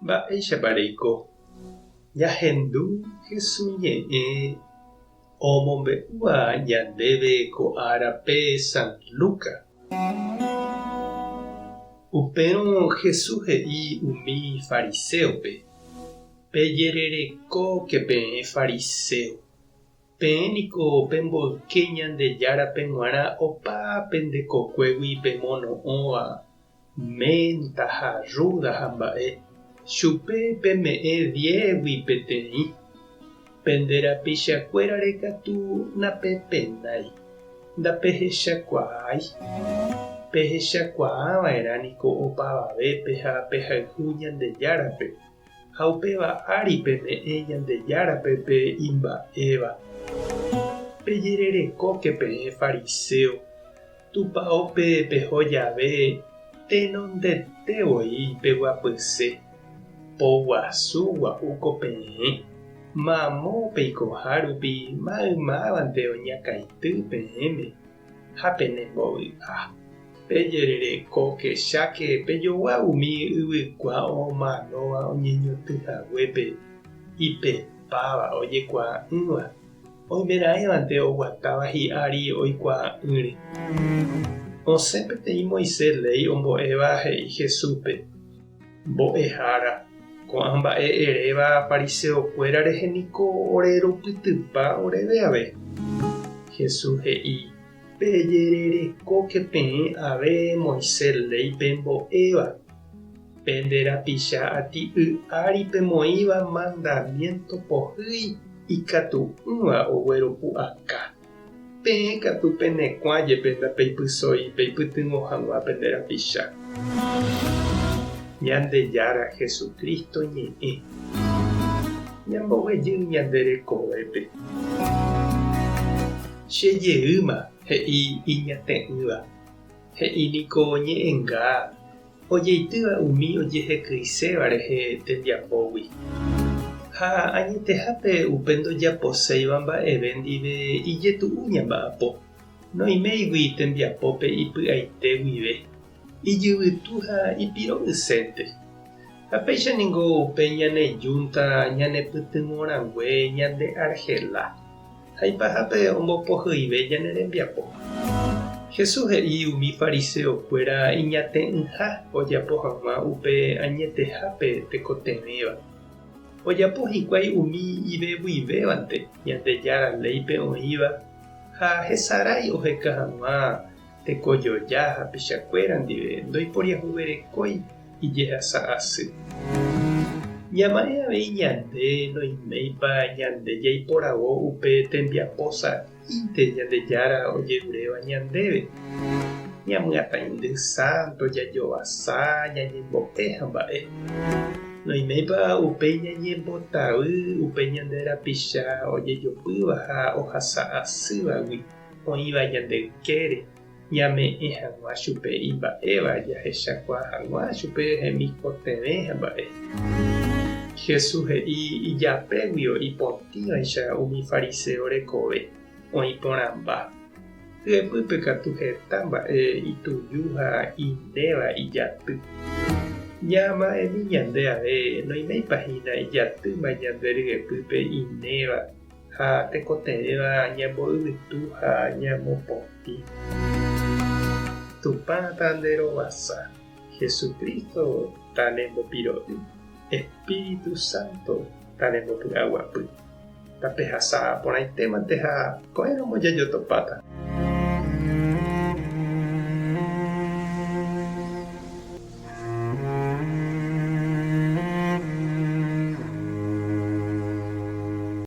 Mba'éichapa reiko? Ñahendu Jesús ñe'ẽ omombe'úva ñandéve ko árape San Lucas. Upérõ Jesús he'i umi fariséope, Pejererekóke peẽ fariséo. Peẽ niko pemboyke Ñandejárape g̃uarã opa pende kokuégui pemono'õva ménta ha rrúda ha mba'e, chupe peme'ẽ diégui peteĩ. Pende rapichakuérare katu napepenái, ndapehechakuaái. Pehechakuaava'erã niko opavavépe ha pehayhu Ñandejárape. Ha upéva ári peme'ẽ Ñandejárape pe imba'éva. Pejererekóke peẽ fariséo, Tupaópe peho jave tenondete voi peguapyse, poguasu gua'úko peẽ, mamo peikoha rupi maymávante oñakãity peẽme. ha penembovy'a. Pejererekóke cháke pejogua umi yvykua omanóva oñeñotỹ haguépe ipepáva ojekuaa'ỹva, oimeraẽvante oguatáva hi'ári oikuaa'ỹre. Osẽ peteĩ Moisés léi ombo'éva he'i Jesúspe, Mbo'ehára, ko'ã mba'e eréva fariseokuéra rehe niko ore rupytypa oréve ave. Jesús he'i, Pejererekóke peẽ ave Moisés léi pembo'éva, pende rapicha ati'y ári pemoĩva mandamiénto pohýi ikatu'ỹva ogueropu'aka. Peẽ katu pene kuã jepe ndapeipysói peipytyvõ hag̃ua pende rapicha. Ñandejára Jesucristo ñe'ẽ. Ñamboguejy ñande rekovépe. Che jeýma, he'i iñate'ỹva. He'i niko ñe'ẽnga ojeitýva umi ojehekyiséva rehe tembiapógui. Ha añetehápe upe ndojaposéiva mba'eve ndive ijetu'u ñamba'apo, noiméigui tembiapópe ipy'aite guive, ijyvytu ha ipiro'ysénte. Ha péicha ningo upe ñane júnta ñanepytyvõrangue ñande argela. Ha ipahápe ombopohyive ñane rembiapo. Jesús he'i umi fariseokuéra iñate'ỹha ojapo hag̃ua upe añetehápe tekotevẽva. Ojapo hikuái umi ivevuivévante Ñandejára léipe oĩva ha hesarái oheka hag̃ua tekojoja hapichakuéra ndive ndoiporiahuverekói ijehasa asy. Ñama'ẽ avei ñande noiméipa ñande jaiporavo upe tembiapo sa'ínte Ñandejára ojeruréva ñandéve. Ñamyatãindy sánto, jajovasa, ñañembo'e ha mba'e. Noiméipa upéi ñañembotavy upe ñande rapicha ojejopýva ha ohasa asývagui oĩva ñande ykére. Ñame'ẽ hag̃ua chupe imba'éva jahechakuaa hag̃ua chupe hemikotevẽ ha mba'e. Jesús he'i ijapéguio ipotĩvaicha umi fariséo rekove, oĩ porãmba. Hyepýpe katu heta mba'e ituju ha inéva ijaty. Ñama'ẽmi ñande ave noiméipa hína ijatýma ñande ryepýpe inéva Ha tekotevẽva ñamboyvytu ha ñamopotĩ. Tupã ta nde rovasa, Jesucristo ta ne mbopiro'y, Espíritu Santo ta ne mbopy'aguapy. Tapehasa porãitémante ha ko'ẽramo jajotopáta.